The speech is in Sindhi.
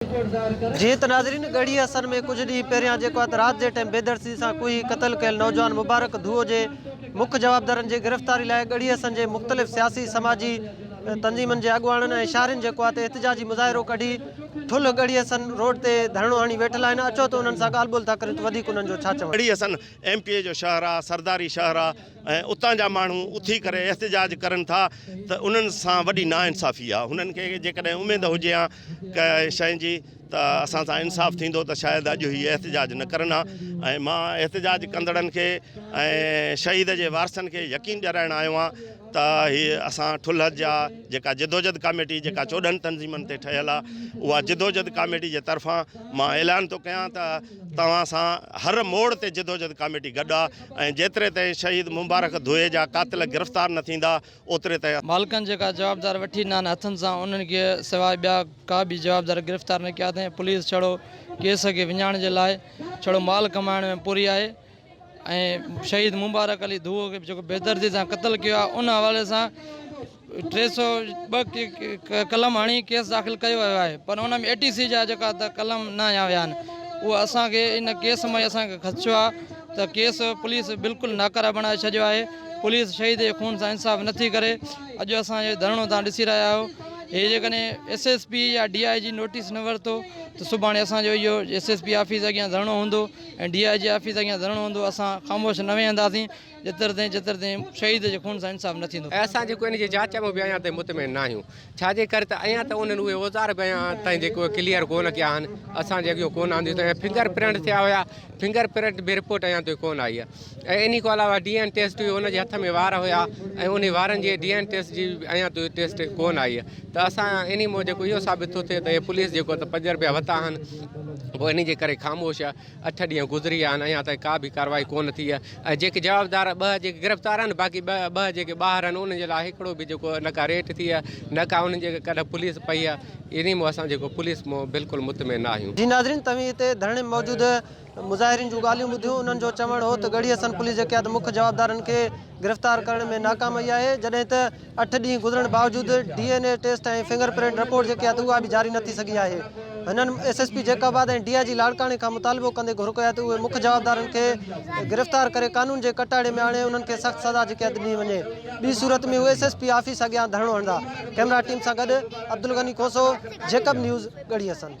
جيئن ته ناظرين ڳڙهي حسن ۾ ڪجهه ڏينهن پهريان جيڪو اڌ رات جي ٽيم بيدرسي سان ڪوهي قتل ڪيل نوجوان مبارڪ ڌوئو جي مک جوابدارن جي گرفتاري لاء ڳڙهي حسن جي مختلف سياسي سماجي تنظيمن جي اڳواڻن ۽ شهرين جيڪو آهي ته احتجاجي مظاهرو ڪڍي ٺلهه ڳڙهي حسن روڊ تي ڌرڻو هڻي ويٺل آهن اچو ته انهن سان ڳالهه ٻولهه ٿا ڪريون ته وڌيڪ انهن جو ڇا چوڻ ڳڙهي حسن ايم پي اي جو شهر آهي سرداري شهر آهي ۽ اتان جا ماڻهو اٿي ڪري احتجاج ڪرن ٿا ته انهن سان وڏي ناانصافي آهي هنن کي جيڪڏهن اميد هجي ها ڪنهن شيء جي ته اسان سان انصاف ٿيندو ته شايد اڄ هي احتجاج نه ڪرن ها ۽ مان احتجاج ڪندڙن کي ۽ شهيد جي وارثن کي يقين ڏيارائڻ آيو آهيان ته هي اسان ٺلهه جا جيڪا جدوجھد ڪاميٽي جيڪا 14 تنظيمن تي ٺهيل آهي اها جدوجھد ڪاميٽي جي طرفان مان اعلان ٿو ڪيان ته توهان سان هر موڙ تي جدوجھد ڪاميٽي گڏ آهي ۽ جيتري تائين شهيد مبارڪ ڌوئي جا قاتل گرفتار نه ٿيندا اوتري تائين. مالڪن جيڪا جوابدار وٺي ڏنا آهن هٿن سان انهن کي سواء ٻيا ڪا به جوابدار گرفتار نه ڪيا اٿئين پوليس ڇڙو ڪيس کي وڃائڻ جي لاء ڇڙو مال ڪمائڻ ۾ پوري آهي ۽ شهيد مبارڪ علي ڌوئو کي جيڪو بيدردي سان قتل ڪيو آهي ان حوالي سان 302 قلم هڻي ڪيس داخل ڪيو ويو آهي پر ان ۾ اي ٽي سي جا جيڪا ته قلم نه هنيا ويا آهن اهو اسان کي ان ڪيس مان اسان کي خدشو آهي ته ڪيس پوليس بلڪل ناڪاره بڻائي ڇڏيو آهي پوليس شهيد جي خون سان انصاف نٿي ڪري اڄ اسان جو ڌرڻو تان ڏسي رهيا آهيو هي جيڪڏهن ايس ايس پي يا ڊي I جي نوٽيس نه ورتو ته سڀاڻي اسان جو اهو ايس ايس پي آفيس اڳيان ڌرڻو هوندو ۽ ڊي I جي آفيس اڳيان ڌرڻو هوندو اسان خاموش نه ويهنداسين جيتر تائين جيتر تائين شهيد جي خون سان انصاف نه ٿيندو. ۽ اسان جيڪو ان جي جاچ ۾ به اڃا تائين مطمئن نه آهيون ڇا جي ڪري ته اڃا ته انهن اهي اوزار به اڃا تائين جيڪو ڪليئر ڪونه ڪيا آهن اسان جي اڳيون ڪونه آنديون اٿن ۽ فنگر پرنٽ ٿيا هيا فنگر پرنٽ به رپورٽ اڃا تائين ڪونه آئي آهي ۽ انهي کان علاوه ڊي اين ٽيسٽ هيو ان جي هٿ ۾ وار هيا ۽ انهي وارن جي ڊي اين ٽيسٽ جي اڃا تائين ٽيسٽ ڪونه آئي آهي ته اسان انهي مان جيڪو اهو ثابت ٿو ٿئي ته هي پوليس جيڪو ته 5 رپيا وتا آهن پوء انهي جي ڪري خاموش آهي. 8 ڏينهن گذري ويا آهن اڃا تائين ڪا به ڪارروائي ڪونه ٿي آهي ۽ جيڪي جوابدار ٻه جيڪي گرفتار آهن باقي ٻه جيڪي ٻاهر آهن انهن جي لاء هڪڙو به جيڪو نه ڪا ريٽ ٿي آهي نه ڪا انهن جي ڪڏهن پوليس پئي آهي انهي مون اسان جيڪو پوليس مون بلڪل مطمئن نه آهيون. جي ناظرين توهين هتي ڌرڻي ۾ موجود مظاهرين جون ڳالهيون ٻڌيون انهن جو چوڻ هو ته ڳڙهي حسن پوليس جي قيادت مک جوابدارن کي گرفتار ڪرڻ ۾ ناڪام وئي آهي جڏهن ته 8 ڏينهن گذرڻ باوجود D N A test ۽ finger print report جيڪي آهي ته اها به جاري نه ٿي سگهي آهي. هنن S S P Jacobabad ۽ D I جي لاڙڪاڻي کان مطالبو ڪندي گهر ڪيو آهي ته اهي مک جوابدارن کي گرفتار ڪري قانون جي ڪٽهڙي ۾ آڻي انهن کي سخت سزا جيڪي آهي ڏني وڃي ٻي صورت ۾ هو ايس ايس پي آفيس اڳيان ڌرڻو هڻندا. ڪئميرا ٽيم سان گڏ عبدالغني کوسو، جيڪب نيوز، ڳڙهي حسن.